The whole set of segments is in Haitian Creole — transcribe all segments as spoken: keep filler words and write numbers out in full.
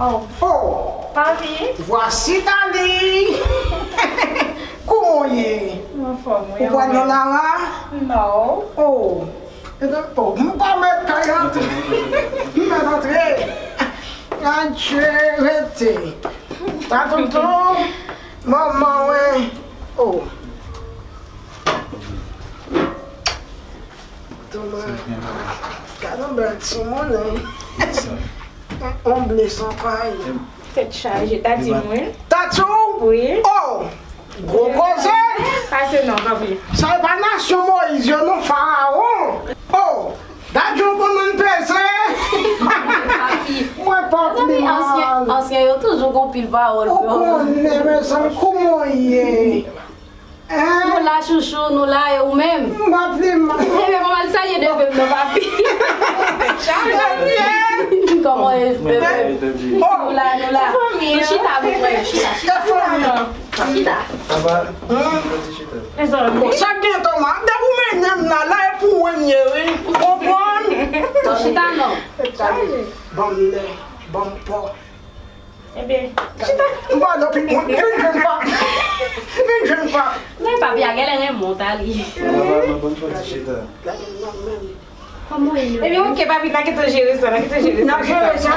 Oh, oh, papi. Voici Tali. Kouman w ye? Anfòm, wi. Ou pral nan Lara? Non. Oh, oh, m pa mèt kay la. M mèt antre. Adje, rete. Tatonton, manman, wi. Oh. Toma, gad yon bèl timoun, hein. On ble san pay. Tèt chaje, ta di mwen. Tatou? Wi. Oh! Gwo koze! Pase non, kanpe. Sa e pa nasyon Moyiz yo non, Farawon. Oh! Gad yon bannann peze! Mwen pa pi mal. Ansyen yo toujou gon pil pawòl. Ou konnen, mezanmi, kouman w ye? Nou la chouchou, nou la, e ou menm? M pa pi mal. Ebyen, mwen al salye neve m nan, papi. Kòman e, bebe? Nou la, nou la. Nou chita, nou chita, chita, chita. Chita. Bon, sa k gen, Toma? Depi w mennen m la, la e pou mwen m ye, wi. Ou konprann? Chita non. Ban m lè, ban m pò. Ebyen, chita. M pa nan pit mwen. Vin jwenn pa. Vin jwenn pa. Men papi a genlè renmen w, Tali. Mwen pa nan bon pati chita. Ebyen, oke, papi, n a kite w jere sa, n a kite w jere sa. N ap jere sa.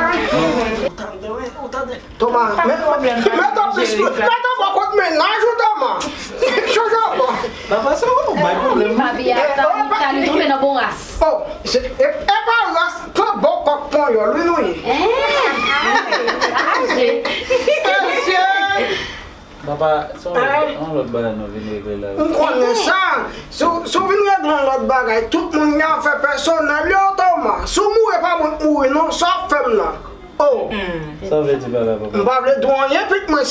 Ou tande, ou tande. Toma, men, men tanpri, met anba kot mennaj ou, Toma. Chanje anba. Papa, sa ou bay pwoblèm. Papi a, Tali, Tali tonbe nan bon ras. Oh, se, e, e pa ras, pran bon kòk panyòl, wi, nou ye. Hein? Aje. Mesye! Papa, sa w, yon lòt bagay nou vin regle la. M konnen sa. Si w, si w vin regle yon lòt bagay, tout moun gen afè pèsonèl yo, Toma. Si w mouri, e pa mwen k mouri, non, sa w ap fè m la. Oh! Sa w vle di pa la, papa? M pa vle di w anyen, pitit mwen.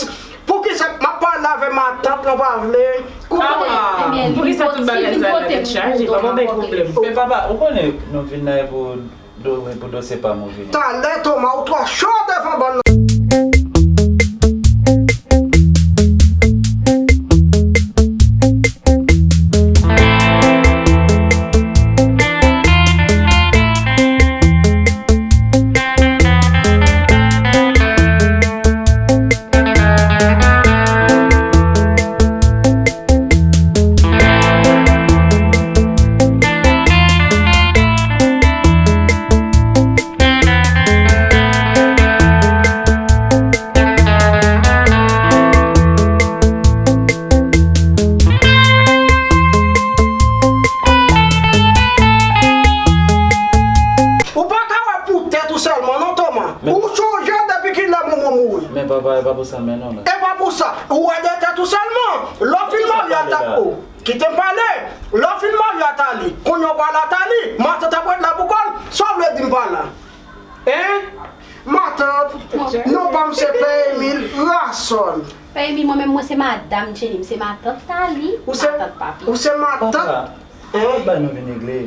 Poukisa m ap pale avè matant lan, pa vle? Poukisa tout bagay sa nan tèt chaje? Papa bay pwoblèm. Men papa, ou konnen nou vin la e pou do, e pou dosye pa m ou vini. Talè, Toma, ou twò cho devan bann nan. Ou pa ka wè pou tèt ou sèlman non, Toma. Ou chonje depi kilè manman mouri. Men papa, e pa pou sa m mennen w la. E pa pou sa. Ou wè de tèt ou sèlman. Lè w fin marye a Tali. Kite m pale. Lè w fin marye a Tali, kounye a w pral a Tali, matant ap ret la pou kò l. Sa w vle di m pa la? Hein? Matant, non pa m se Pè Emil Rasòn. Pè Emil, mwen menm, mwen se madanm Jenny, m se matant Tali, matant papi. Ou se matant? Papa, bay nou vin regle.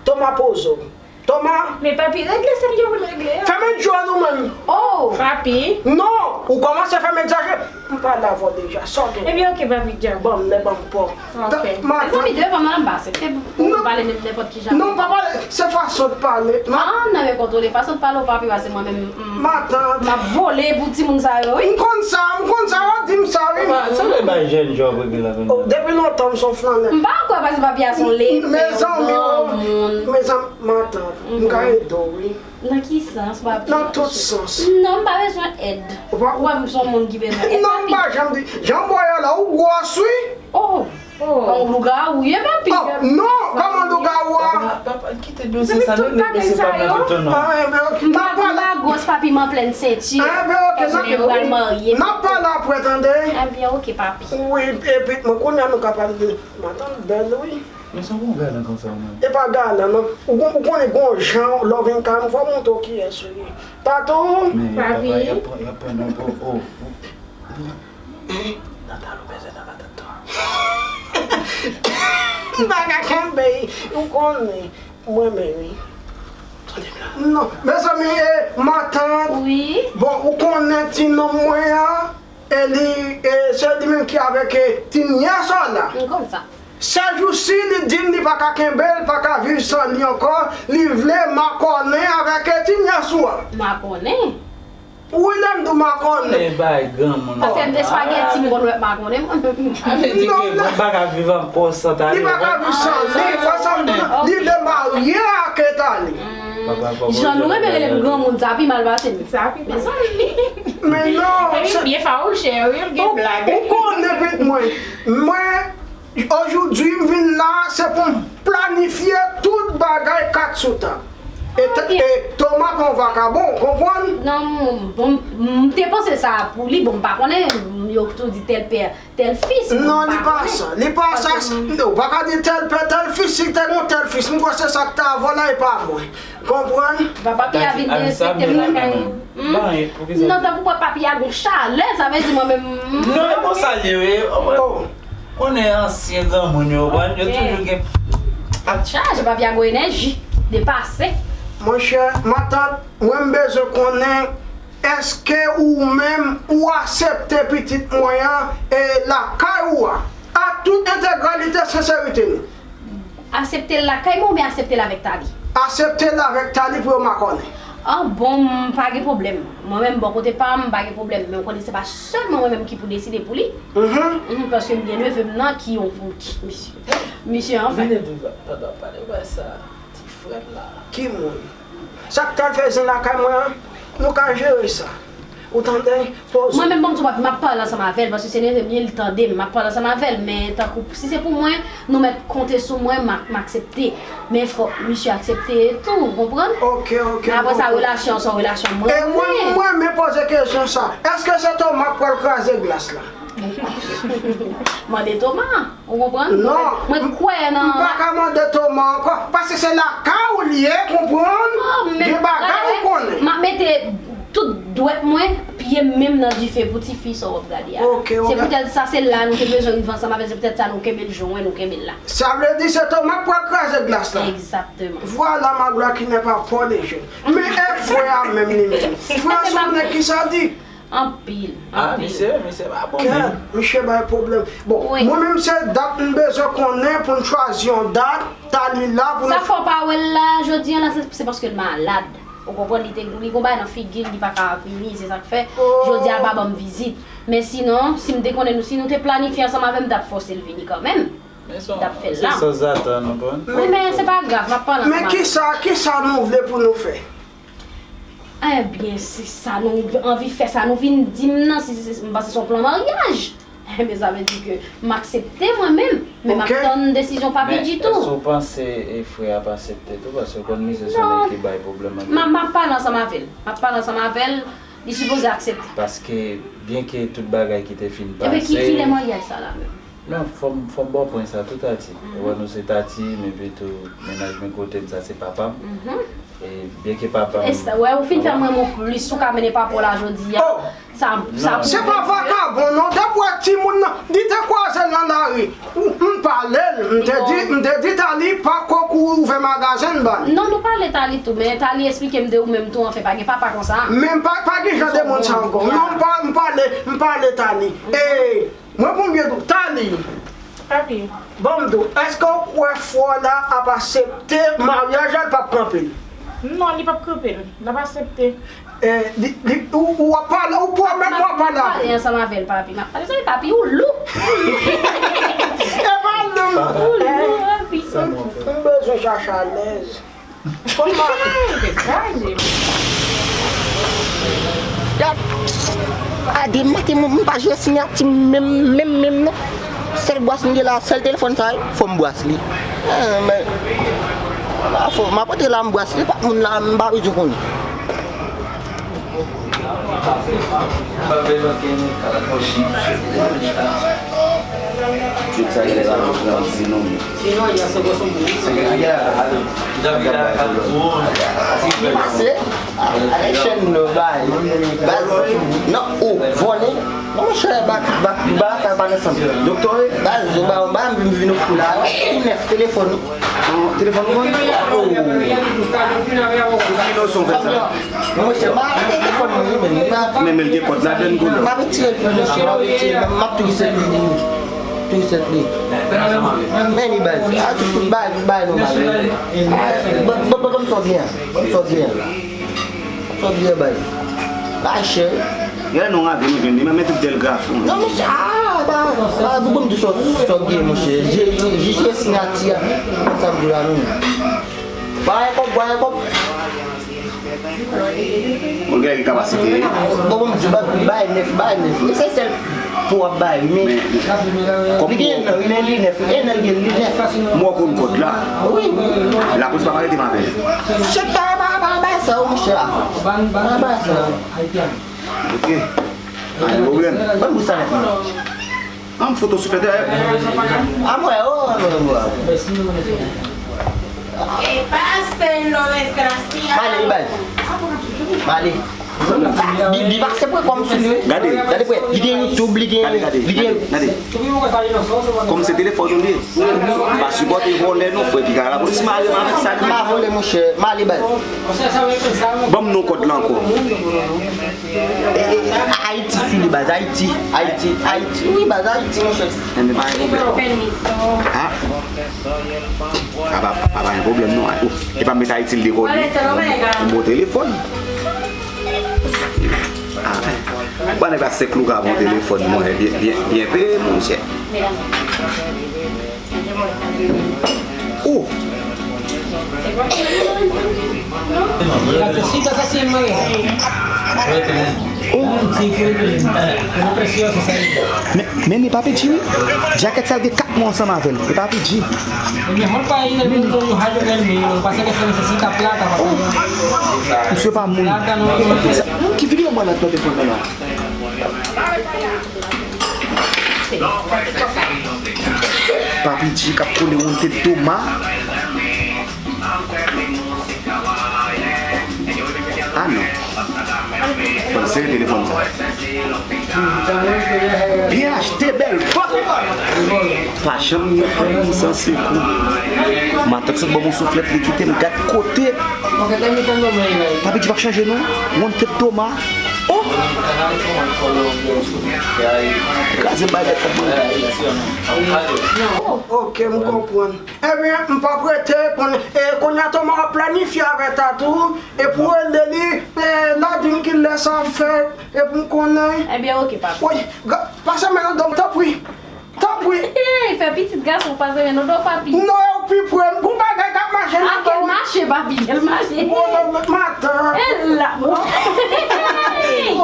Toma, poze w. Toma. Men papi, regle sa m gen pou n regle a. Fèmen djòl ou menm. Oh! Papi. Non, ou kòmanse fè m egzajere. M pale avè w deja, sa w gen? Ebyen, oke, papi, djòl. Ban m lè, ban m pò. Oke. Mezanmi, devan m la, m pa aksepte pou, pou pale de nenpòt ki jan. Non, pa pale, se fason w pale. Ah, nan men kontwole fason w pale w, papi, pase mwen menm, m, m ap vole pou timoun sa yo, wi. M konn sa, m konn sa, yo di m sa, wi. Papa, sa w vle bay jèn jan w regle la menm? Oh, depi lontan, m se yon flannè. M pa kwè, pase papi a se yon lepè, yon granmoun. Mezanmi, mezanmi, matant, m ka ede w, wi. Nan ki sans, papi? Nan tout sans. Non, m pa bezwen èd. Ou pa... Ou wè m se yon moun ki bezwen èd, papi. Non, m pa janm di. Jan w bwè a la, ou gwòs, wi. Oh, oh. Yon lougawou ye, papi. Oh, non, kòman lougawou a? Papa, papa, kite dosye sa, nou regle dosye pa m nan pito, non. Ah, enben, oke. M pa, m pa gwòs, papi, m an plèn senti. Enben, oke, n ap pale apre, tande? Enben, oke, papi. Wi, epi, mwen, kounye a nou ka pale de matant bèl, wi. Men sa w gon galan konsa ou menm? E pa galan non. Ou kon-, ou konnen gon jan lè w vin kay mwen, fò w montre w kiyès ou ye. Tatou! Men papa, y ap pran, y ap pran non pou ou. Hein? Nan talou bezwen nan matant tou. M pa ka kenbe, ou konnen, mwen menm wi. Tande m la. Non, mezanmi, e, matant. Wi. Bon, ou konnen ti nonm mwen an? E li, e, se li menm ki avèk, e, ti nyès ou la. M konn sa. Sèjousi, li di m li pa ka kenbe l, pa ka viv san li ankò, li vle makònen avèk, e, ti nyès ou a. Makònen? Wi, lè m di w makonnen. E bay granmoun. Paske m te espageti, m konn wè makonnen, mwen. Sa vle di ke mwen pa ka viv an pòs san Tali. Li pa ka viv san li, fò sa m di, li vle marye ak Tali. Jan nou renmen rele m granmoun, sa pi mal pase m. Sa pi mal. Mezanmi. Men non, epi se byen fawouche, wi, l gen blag. Ou konnen pitit mwen. Mwen, Ojodwi m vin la, se pou m planifye tout bagay kat sou tab. E t- Ok. E Toma pa yon vakabon, ou konprann? Non, m, bon, m te panse sa pou li, bon, m pa konnen, yo tou di tel pè, tel fis, bon, non, m li pa pa konnen. Sa, li pa sa. Paske m- Non, ou pa ka di tel pè, tel fis, si te gen yon tel fis, m kwè se sa k ta avè w la, e pa mwen. Konprann? Papa Pi a vin derespekte m lakay. Hmm? Non, tankou papa Pi a gon chalè, sa vle di mwen menm. Non, e konsa l ye, wi. Oh. Konnen ansyen granmoun yo, yo toujou gen ak chaj, papa Pi a gon enèji depase. Monchè, matant, mwen m bezwen konnen, èske ou menm ou aksepte pitit mwen an, e lakay ou a, a tout entegralite senserite nou? Aksepte l lakay mwen oubyen aksepte l avèk Tali? Aksepte l avèk Tali pou yo makònen. An bon, m pa gen pwoblèm. Mwen menm, bò kote pa m, m pa gen pwoblèm. Men w konnen se pa sèlman mwen menm ki pou deside pou li. Mhm. Mhm, paske m gen neve m nan ki yon, yon ti misye. Misye, anfen. Vin epi papa pale wè sa, ti frè m la. Ki moun? Sa k t al fè zen lakay mwen an, nou ka jere sa. Ou tande? Poze. Mwen menm, ban m di w, papi, m ap pale ansanm avè l, paske se neve m ye, li tande m, m ap pale ansanm avè l, men tankou, si se pou mwen, nou mèt konte sou mwen, m a- m aksepte. Men fòk misye aksepte tou, ou konprann? Ok, ok, m konprann. Apre sa, relasyon an se yon relasyon mwen. E mwen, mwen, mwen poze kesyon sa, èske se Toma k pral kraze glas la? Mande Toma. Ou konprann? Non. Mwen, mwen kwè nan. M pa ka mande Toma ankò. Paske se lakay ou li ye, konprann? Oh, men, gen bagay ou konnen. M ap mete tout dwèt mwen, pye m menm nan dife pou tifi sa w ap gade a. Ok, ok. Se poutèt sa, se la nou te bezwen rive ansanm avè l, se poutèt sa nou kenbe l jan nou kenbe l la. Sa vle di se Toma k pral kraze glas la? Egzakteman. Vwala ma gloire qui n'est pas fort de jeu. Men e frè a menm li menm. Frè a se yon nèg ki sadi. Anpil, anpil. Ah, misye, misye pa bon menm. Misye bay pwoblèm. Bon, mwen menm se dat m bezwen konnen pou n chwazi yon dat, Tali la pou nou. Sa fè w pa wè l la jodi a la, se, se paske l malad. Ou konprann, li te, li gon bagay nan figi l, li pa ka vini, se sa k fè jodi a l pa ban m vizit. Men sinon, si m te konnen nou, si nou te planifye ansanm avè m, m t ap fòse l vini kanmenm. M t ap fè l la. Se sanzatan, ou konprann? Wi, men se pa grav, m ap pale ansanm avè l. Men kisa, kisa nou vle pou nou fè? Ebyen, si sa nou anvi fè, sa nou vin di m nan, si, si, si, m panse se yon plan maryaj. Ebyen, sa vle di ke m aksepte mwen menm, men m ap tann desizyon papi Dji tou. Men èske w panse, e, frè a ap aksepte tou? Paske w konn misye se yon nèg ki bay pwoblèm anpil. Non. M a, m ap pale ansanm avè l. M ap pale ansanm avè l. Li sipoze aksepte. Paske, byenke tout bagay ki te fin pase. Ebyen, ki, kilè maryaj sa la menm? Non, fò m, fò m ba w pwen sa tou, Tati. Mhm. Ou wè nou se Tati, men epi tou, mennaj mwen kote m, sa se papa m. Mhm. E byenke papa m. E sa, wè, ou fin fè m renmen w plis, ou ka mennen papa w la jodi a. Oh! Sa, sa pou. Se pa vakabon, non. Depi w wè timoun nan, li te kwaze l nan lari. M pale l, m te di, m te di Tali pa ko kou ouvè magazen l ban li. Non, nou pale Tali tou, men Tali esplike m de ou menm tou, anfen, pa gen papa konsa. Men pa, pa gen jan de moun sa ankò. Non, m pa, m pale, m pale Tali. E, Mwen pou m byen di w, Tali. Papi. Ban m di w, èske w kwè frè w la ap aksepte maryaj la, l p ap kanpe l? Non, li p ap kanpe l. L ap aksepte. E, li, li, ou, ou ap pale, ou pwomèt w ap pale avè l. M ap pale ansanm avè l, papi. M ap pale, papi, ou lou. E pa lou. Ou lou, papi. M bezwen chache alèz. Fò m pa. Gad. A de maten, mwen, m pa jwe sinyati m menm, menm, menm, non. Sèl bwas m gen la, sèl telefòn sa, fò m bwas li. Eh, men, la fò, m ap antre la, m bwas li, pa moun la, m pa bezwen konnen. Tout sa ki la, nou pran ti non. Li pase, ale chèn nou bay. Baz, non, ou, vòlè. Non, monchè, bak, bak, bak, sa pa nan sanm. Doktè, baz, ou ba, ou ba, m vin, vin pou la, wi. Tou nèf, telefòn, telefòn, oh. Sou ki leson fè sa? Monchè, m a rete telefòn mwen, wi, men m a. Men, men l gen kòd ladann, kou non. M a retire l pou monchè, m a retire l, m ap tou sèt li. Tou sèt li. Men li baz. A tout, tout bay, bay nou baz. Bon, bon, bon, bon, sa w gen an. Bon, sa w gen an. Sa w gen an, baz. Bay chè. Genlè non ravin ou jwenn li, men men tout dèl grafon. Non, monchè, ah, ba, ba, pou, pou m di sa, sa w gen, monchè. Je, je, je sinyati a. Sa m di la, non. Bay kòb, bay kòb. Ou gen kapasite. Bon, bon, m di, ba, bay nèf, bay nèf. Men se sèl pou w ap bay, men. Men, kòb li gen nan, li gen li nèf, li gen nan, li gen li nèf. Mwen konn kòd la. Wi. Lapolis pa arete m avè l. Chèk pa, pa, pa, bay sa, monchè. Pa bay sa. Ok. Pa gen pwoblèm. Ban m bouch sa nèt. An m foto sou fètè. A mwen, o, o, o, o. E pase lo desgraciado. Male, li bay. Male. Bi, bi, pase pou kòm sou li. Gade. Gade pou li gen YouTube, li gen, gade, gade, li gen, gade, gade. Kòm se telefòn ou li ye. M pa sipòte vòlè non, frè, piga lapolis mare m avèk sa. M pa vòlè, monchè. Male, bay. Ban m non kòd la ankò. E, e, e, Ayiti sou li, baz. Ayiti, Ayiti, Ayiti. Wi, baz, Ayiti, monchè. Enben, pa gen pwoblèm. Ah. Ah, pa, pa, pa gen pwoblèm, non. Ay, oh, e pa met Ayiti l dekò li. Bon telefòn. Ah, bon, nèg la se klou ka bon telefòn, mwen, byen, byen, byen peye, monchè. Oh! Oh! Men, men li pa piti, wi. Djakèt sa gen kat mwa ansanm avè l. Li pa piti. Oh! Misye pa moun. Sa, ki figi yo mwen nan tante fon nan la? Papi G k ap kole wonte toma. Ah non. Ban m sere telefòn sa. Byen achte bèl vant. Pa janm gen pwoblèm san sekou. Matant sot ban m yon souflèt, li kite m gad kote. Papi G p ap chanje non. Wonte toma. Oh! Kraze m bay bèt la mwen. Oh, ok, m konprann. Ebyen, m p ap rete, konn, e, kounye a Toma ap planifye avè Tatou, e pou rele li, e, la di m kilè sa ap fèt, e pou m konnen. Ebyen, ok, papa. Wi, ga-, pase men nan do m, tanpri. Tanpri. Hey, fè pitit gason pase men nan do papi. Non, e w pi pre m. Gon bagay k ap mache nan do m. Mache, papi, el mache. Bon, non, non, matant. El la. Hey!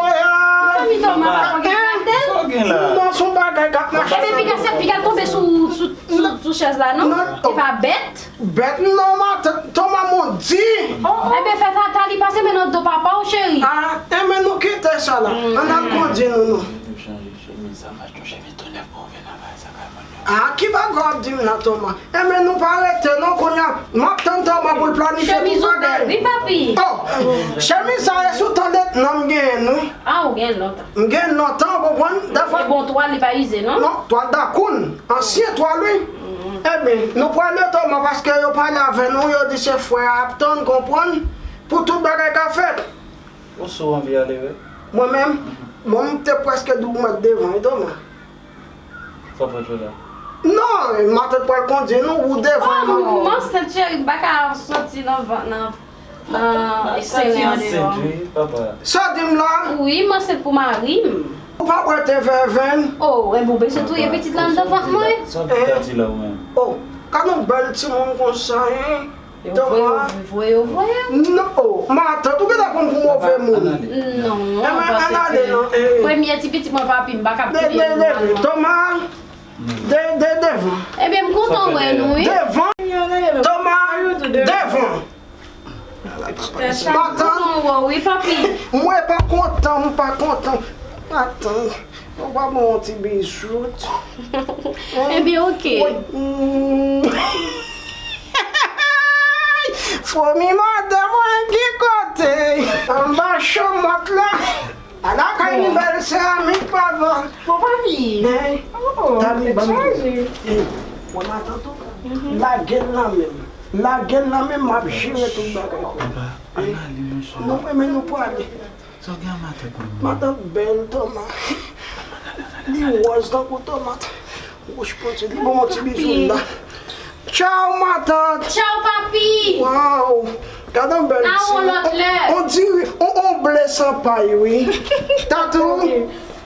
Mezanmi, Toma pa gen gratèl. Non, se yon bagay k ap mache. Ebyen, piga, se piga tonbe sou, sou, sou, sou chèz la, non? Non. E pa bèt? Bèt non, matant. Toma mondi. Ebyen, fè Tata li pase men nan do papa w, cheri. Ah, enben nou kite sa la. Ann al kondi nou, nou. Chanje chemiz sa, m achte yon chemiz tou nèf pou w vin anba sa kay mwen. Ah, ki bagay w ap di m nan, Toma? Enben, nou pa rete non, kounye a, m ap tann Toma pou l planifye tout bagay. Chemiz ou bèl, wi, papi. Oh, chemiz sa e sou tan de, non, m genyen l, wi. Ah, ou genyen l lontan. M genyen l lontan, ou konprann? Dèfwa. E bon, twal li pa ize, non? Non, twal dakoun. Ansyen twal, wi. Enben, nou prale, Toma, paske yo pale avè nou, yo di se frè a ap tann, konprann, pou tout bagay ka fèt. Ou sou anvi ale, wi? Mwen menm? Bon, m te prèske di w mèt devan, wi, Toma. Sa w pral fè la? Non, matant pral kondi nou, ou devan, manman. Oh, m ansent, cheri, m pa ka soti nan vant, nan, nan eksiteryè a deyò. Wi, papa. Sa w di m la? Wi, m ansent pou mari m. Ou pa bwè te vèvenn? Oh, enben, ou bezwen touye pitit la anndan vant mwen? Sa w di la, ou menm? Oh, gad yon bèl timoun konsa, hein? Yo voye, yo voye, yo voye. Non, oh, matant, ou gentan pran m pou move moun. Non, papa, ann ale, non. Premye ti pitit mwen, papi, m pa ka ap touye l. Toma, de, de, devan. Ebyen, m kontan wè nou, wi. Devan. Toma, devan. Matant. Kontan wè w, wi, papi. Mwen pa kontan, m pa kontan. Matant. Ou pa ban yon ti bizout? Ebyen, ok. Fomi madan mwen ki kote? Anba chanmòt la. Ala kay nouvèl seramik, papa. Bon, papi. Tande, ban m di w. Wè matant ou? Lage l nan men m. Lage l nan men m, m ap jere tout bagay pou ou. Ann ale, monchè. Non, men nou prale. Sa w gen a matant mwen? Matant bèl, Toma. Li wòz tankou tomat. Wouch pwenti, li ban m yon ti bizou la. Tchaw, matant. Tchaw, papi. Waw. Gade yon bèl ti, on, on diri, on, on ble san pay, wi. Tatou. Ok,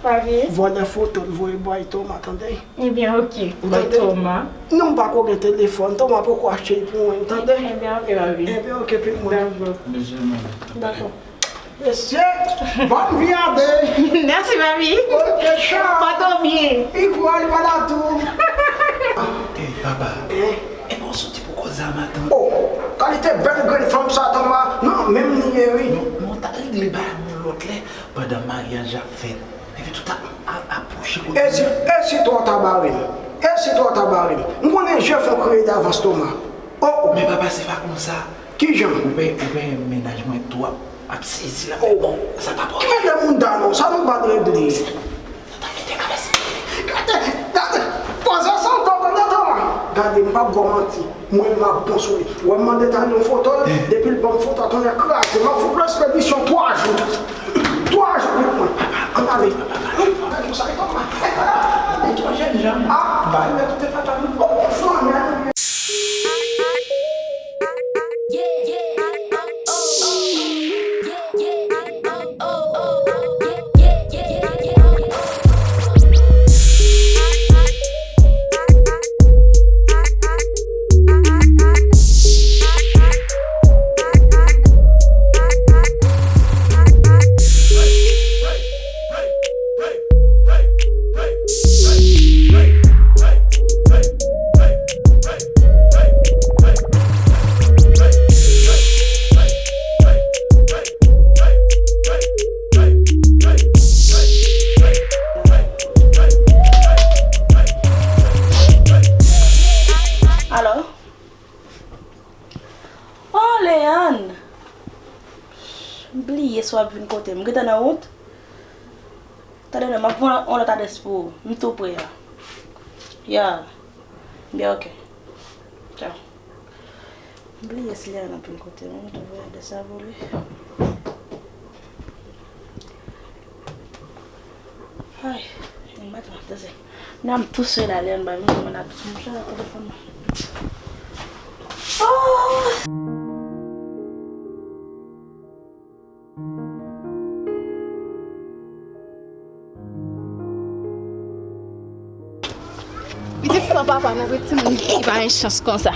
pa vye. Vòlè foto l voye bay Toma, tande? Ebyen, ok. Ou tande? Bay Toma. Non, m pako gen telefòn. Toma poko achte l pou mwen, tande? Ebyen, ok, pa vye. Ebyen, ok, pou mwen. Dakò. Mesye, bòn vi a de. Mèsi, papi. Ok, cha. Pòte w byen. Li pral pa la tou. Ey, papa. Epa w soti pou koze a maten? Oh, kalite bèl grenn fanm sa, Toma. Non, menm li ye, wi. Non, non, ta regle bagay yon lòt lè, pandan maryaj ap fèt. Epi tout ap, ap, ap pwoche kote. E si, e si twa ta bare m? E si twa ta bare m? M konnen je fon kriye davans, Toma. Oh, oh. Men papa, se pa konsa. Kijan? Ou pè, ou pè mennaj mwen tou ap, ap sezi la. Oh. Bon, sa pa bon. Ki mennaj moun da non? Sa nou pa regle. Gade, gade, poze santan pandan tan la. Gade, m p ap ba w manti. Mwen, m ap bon sou li. Wè, m mande Tani yon foto, depi l ban m foto, tonnè kraze. M ap fout l espedisyon twa jou. Twa jou pou mwen. Ann ale. Ann ale konsa, e papa. Yon jèn jan. Ah, bay mwen koute papa nou. Oh, fanmi. Alo? Oh, Léane! M bliye si w ap vin kote m. M gentan nan wout. Tande non, m ap voye yon lòt adrès pou ou. M tou pre a. Ya. Byen, ok. Tchaw. M bliye si Léane ap vin kote m. M tou voye adrès la pou li. Ay, m pa t ap tande. Nan m tou sel ale anba, m konn ap sou mouch la telefòn nan. Oh! Pitit san papa nan vre timoun ki pa gen chans konsa.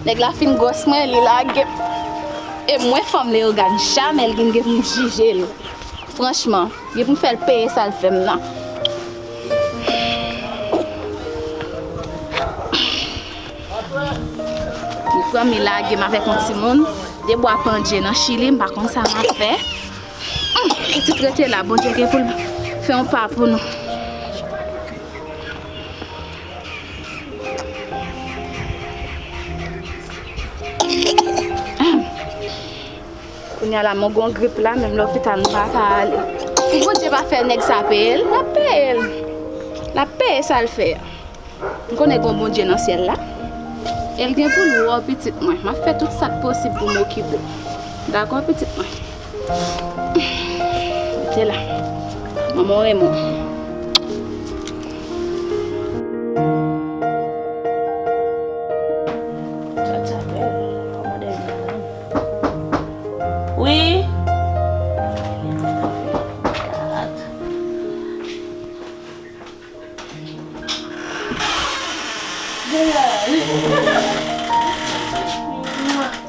Nèg la fin gwòs mwen, li lage m. E mwen fanm Leyogàn, jamè l vin gen pou m jije l. Franchman, gen pou m fè l peye sa l fè m nan. Li pran m, li lage m avèk yon timoun. De bwa pandje nan Chili, m pa konn sa m ap fè. Hum, pitit rete la, Bondye gen pou l fè yon pa pou nou. Hum. Kounye a la, mwen gon grip la, menm lopital m pa ka ale. Pou Bondye pa fè nèg sa peye l, l ap peye l. L ap peye sa l fè a. M konnen gon Bondye nan syèl la. E l gen pou l wè w pitit mwen. M ap fè tout sa k posib pou m okipe w. Dakò, pitit mwen? Rete la. Manman w renmen w. Sa, sa bèl. Kòmande vin la. Wi.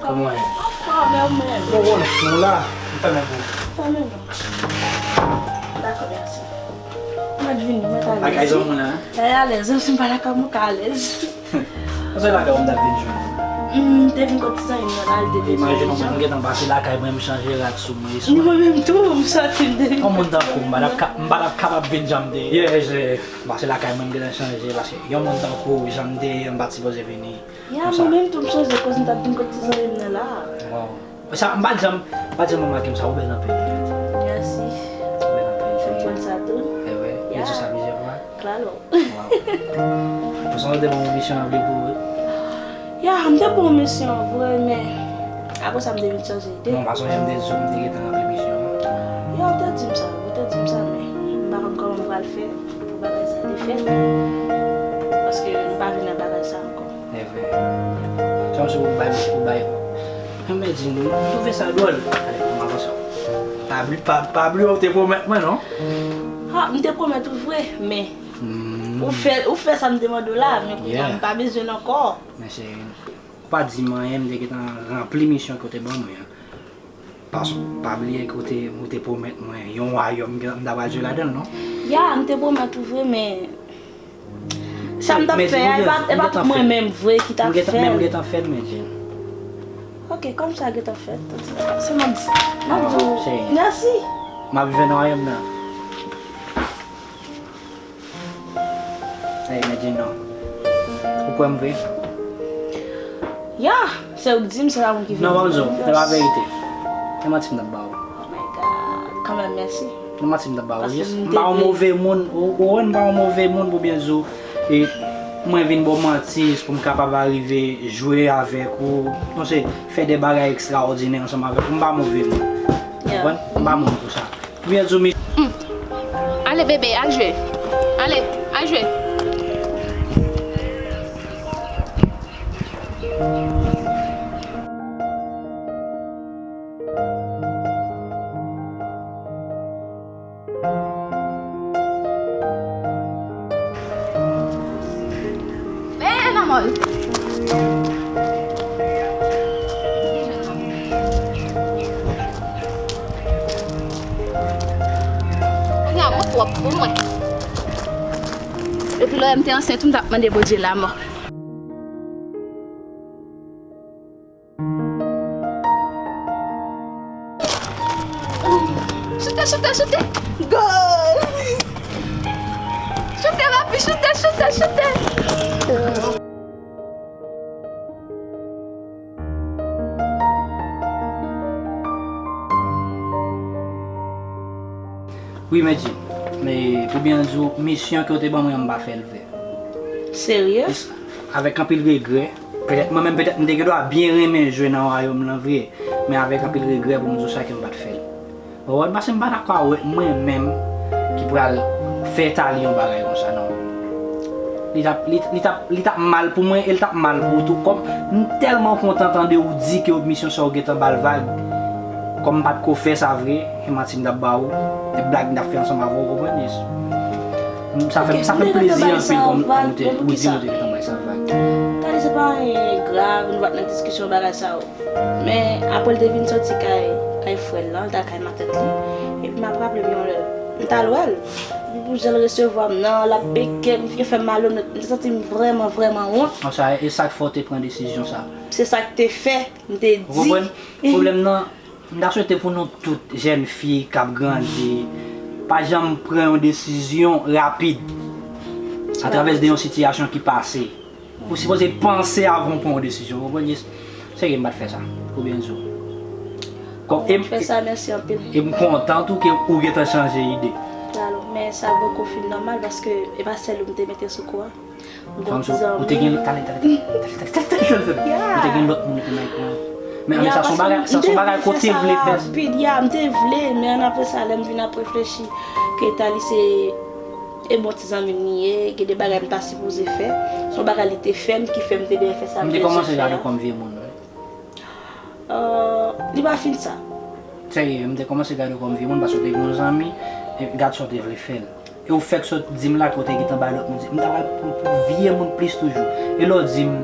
Kòman w ye? Anfòm, e ou menm? Bon, bon, nou la, nou fèmen pou ou. Fèmen non. Dakò, mèsi. Mwen vini, mwen alèz. Lakay zanmi w la? Mwen alèz, si m pa lakay mwen, m ka alèz. Paske lakay ou m t ap vin jwenn ou. M te vin kot ti zanmi m nan la, li te bezwen yon jan. Imajine w, mwen gentan pase lakay mwen, m chanje rad sou mwen, e sou mwen. Mwen menm tou, m sòti, m te vin. Yon moun tankou m, m pa t ap ka, m pa t ap kapab vin jan m te ye. M pase lakay mwen, m gentan chanje, paske yon moun tankou w, jan m te ye, m pa t sipoze vini. Ya, mwen menm tou, m chanje koz m t ap vin kot ti zanmi m nan la. Waw. Sa, m pa t janm, m pa t janm remake m sa, ou bèl anpil. Mèsi. Ou bèl anpil. Ou konn sa tou? E wi. Ya. Yo di sa plizyè fwa. Klalo. Waw. Ou sonje w te ban mwen misyon anpil pou ou, wi? Ya, m te ban w misyon vre, men apre sa m te vin chanje ide. Non, m pa sonje m te di w m te gentan ranpli misyon an. Ya, ou te di m sa, ou te di m sa, men m pa konn kòman m pral fè pou bagay sa te fèt. Paske m pa vin nan bagay sa ankò. E vre. Se kòmsi ou bay, ou bay, Mwen di nou, m twouve sa dwòl. Ale, m avanse. Pa bli-, pa, pa bliye ou te pwomèt mwen, non? Ha, m te pwomèt ou vre, men Hmm. ou fè, ou fè sa m te mande w la, men kounye a Yeah. m pa bezwen l ankò. Men cheri, ou pa di m anyen, m te gentan ranpli misyon ke w te ban mwen an. Paske pa bliye ke w te, ou te pwomèt mwen yon wayòm, m ta pral jwe ladan l, non? Ya, m te pwomèt ou vre, men sa m t ap fè a, e pa, e pa tout mwen menm vre ki t ap fè l. M gentan fè l, men Jean. Ok, kòm sa gentan fèt, se m ap di, m ap di w mèsi. M ap viv nan wayòm nan. Ey, men Jean, non. Ou kwè m vre? Ya, se ou k di m, se pa moun ki vin di m. Non, pa m di w, se pa verite. Se manti m t ap ba ou. Oh my God, kanmenm, mèsi. Non, manti m t ap ba ou, yes. M pa yon move moun, ou, ou wè, m pa yon move moun pou byen di w, e mwen vin ba w manti pou m kapab arive jwe avèk ou, non, se fè de bagay ekstraòdinè ansanm avèk ou, m pa move moun. Ou konprann? M pa moun pou sa. Byen di w, mi- Hmm. Ale, bebe, al jwe. Ale, al jwe. Men, manman. Kounye a, mwen twòp pou mwen. Epi lè m te ansent, m t ap mande Bondye lanmò. Choute, choute, choute! Gòl! Choute, papi, choute, choute, choute! Wi, men Jean, men pou byen di w, misyon ke w te ban mwen an, m pa fè l vre. Serye? Avèk anpil regrè. Petèt, mwen menm, petèt, m te gen dwa byen renmen jwe nan wayòm nan vre, men avèk anpil regrè pou m di w sa ke m pa t fè l. Ou konprann? Paske m pa ta ka wè mwen menm ki pral fè Tali yon bagay konsa, non. Li t ap, li, li t ap, li t ap mal pou mwen e li t ap mal pou ou tou. Kòm m tèlman kontan tande ou di ke misyon sa ou gentan ba l vag. Kòm m pa t ko fè sa vre, e manti m t ap ba ou, e blag m t ap fè ansanm avè w, ou konprann, yes. M, sa fè, sa fè m plezi anpil kòm, kòm ou te, ou di m ou te gentan bay sa vag. Tali, se pa anyen grav, nou pa t nan diskisyon bagay sa yo. Men apre l te vin soti kay, kay frè l lan, l t al kay matant li. Epi m ap raple m yon lè, m t al wè l. Epi pou jan l resevwa m nan, l ap beke m, fè m malonèt. M te santi m vrèman, vrèman wont. Konsa, e sa k fè w te pran desizyon sa? Se sa k te fè, m te di. Ou konprann? Pwoblèm nan, m ta swete pou nou tout jèn fi k ap grandi, pa janm pran yon desizyon rapid atravè de yon sitiyasyon ki pase. Ou sipoze panse avan w pran yon desizyon, ou konprann? Serye, m pa t fè sa. Ou byen di w. Kòm, e m, fè sa, mèsi anpil. E m kontan tou ke ou gentan chanje ide. Alò, men sa poko fin nòmal paske e pa sèl ou m te mete sou kou a. M gon ti zanmi. Ou te gen, tande, tande, tande, tande, tande, tande, tande. Ou te gen lòt moun ou te nan ekran. Men, men sa se yon bagay, sa se yon bagay ke w te vle fè. Rapid, ya, m te vle, men apre sa, lè m vin ap reflechi, ke Tali se e bon ti zanmi m li ye, gen de bagay m ta sipoze fè. Se yon bagay li te fè m ki fè m te dwè fè sa m te vle fè a. M te kòmanse gade w kòm vye moun, wi. Euh, li pa fin sa. Serye, m te kòmanse gade w kòm vye moun paske w te gen yon zanmi, e gad sa w te vle fè l. E w fèk sot di m la ke w te gentan bay lòt moun. M ta pral pran pou vye moun plis toujou. E lè w di m,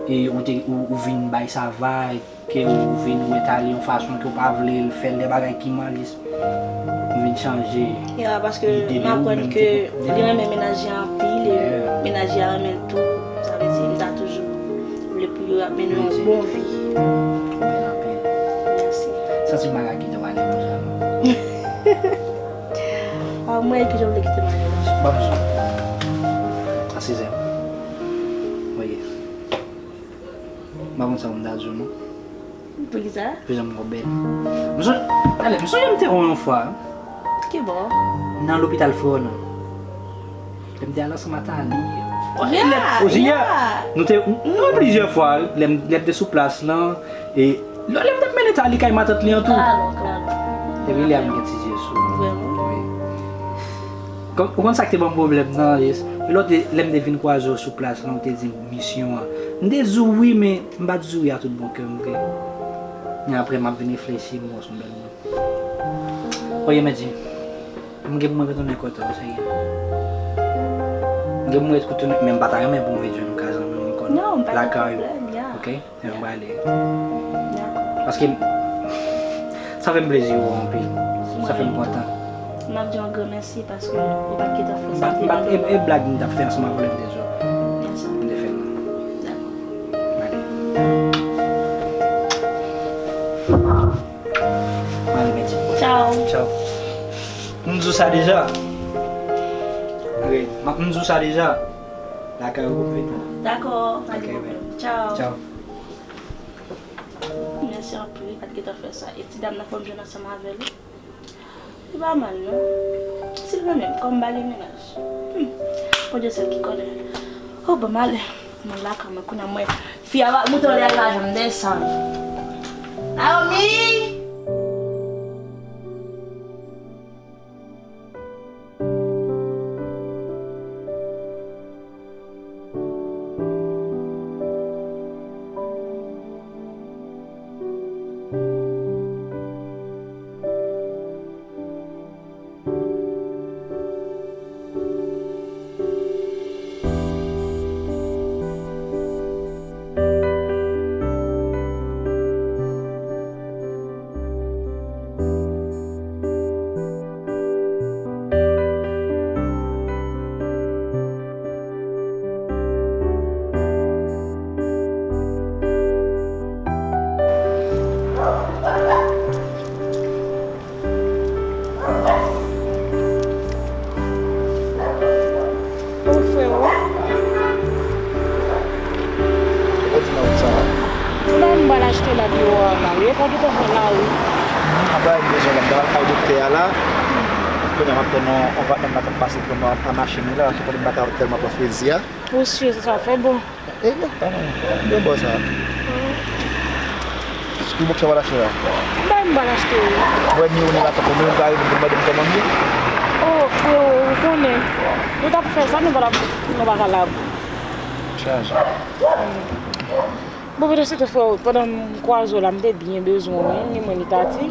e ou te, ou, ou vin bay sa vag, ke ou vin wè Tali yon fason ke w pa vle l fè l de bagay ki mal, jis ou vin chanje ide de ou menm. Ya, paske m aprann ke li renmen mennaj li anpil, e mennaj li a renmen l tou. Sa vle di, m ta toujou vle pou yo ap mennen yon bon vi. Ou bèl anpil. Mèsi. Santi m pa ka kite w ale konsa, non. A mwen, kijan w vle kite m ale konsa? M pa bezwen. Asize. Voye. M pa konn sa pou m ta di w, non. Poukisa? Pou jan m wè w bèl. M sonje, tande, m sonje m te wè w yon fwa. Kibò? Nan lopital frè w nan. Lè m te al ansanm ak Tali. Ya, ya. Nou te, nou wè plizyè fwa, lè m, lè m te sou plas lan, e lè, lè m t ap mennen Tali kay matant li an tou. Klalo, klalo. Epi lè a m gen ti zye sou ou. Vrèman? Wi. Kòm, ou konn sa k te ban m pwoblèm nan, yes. E lòt, lè m te vin kwaze w sou plas lan, ou te di m misyon an. M te di w wi, men m pa t di w wi a tout bon kè m vre. E apre, m ap vin reflechi, m wè w se yon bèl moun. Oye, Medi, m gen pou mwen retounen kote w, serye. M gen pou mwen retounen, men m pa ta renmen pou m vin jwenn ou ka zanmi m ankò, non. Non, pa gen pwoblèm, ya. Ok? Ebyen, m prale. Dakò. Paske sa fè m plezi wè w anpil. Sa fè m kontan. M ap di w yon gran mèsi paske ou pa t gentan fè sa. M pa t, m pa t, e, e blag m t ap fè ansanm avè w lè m te di w. Mèsi. M te fè l non. Dakò. Male. Male, Medi. Tchao. Tchao. M di w sa deja. Ok, m ap, m di w sa deja. Lakay ou pou vin. Dakò, pa gen pwoblèm. Tchao. Tchao. Mèsi anpil, li pa t gentan fè sa. E ti dam nan fò m jwenn ansanm avè l. Li pa mal non. Si l renmen m, kòm m pa gen mennaj. Hmm. Bondye sèl ki konnen. Oh, bon, m ale. Mwen lakay mwen, kounye a mwen. Fi a va moute anlè a, li pa janm desann. Naomi! Ou frè ou? Ou di nan wout sa a? Non, m pral achte la deyò a la wi. E pa gentan pran lari. Apre m bezwen la, m ta pral kay doktè a la. Kounye a m ap tann yon, yon patnè m la k ap pase pran mwen a machin li la, paske konnen m pa ka tèlman pran frezi a. Ou si sa fè bon. Ebyen, pa nan, m gen bò sa. Ki bòks w pral achte la? Bay m pral achte wi. Mwen ni ou ni la tankou nou, ou ka rive pou mande m kòman m ye? Oh, freo, ou konnen. Nou t ap fè sa, nou pa t ap, nou pa ka la. Chaje. Bon, poutèt se tou, freo, pandan m kwaze w la, m te byen bezwen w, wi, ni mwen, ni Tati.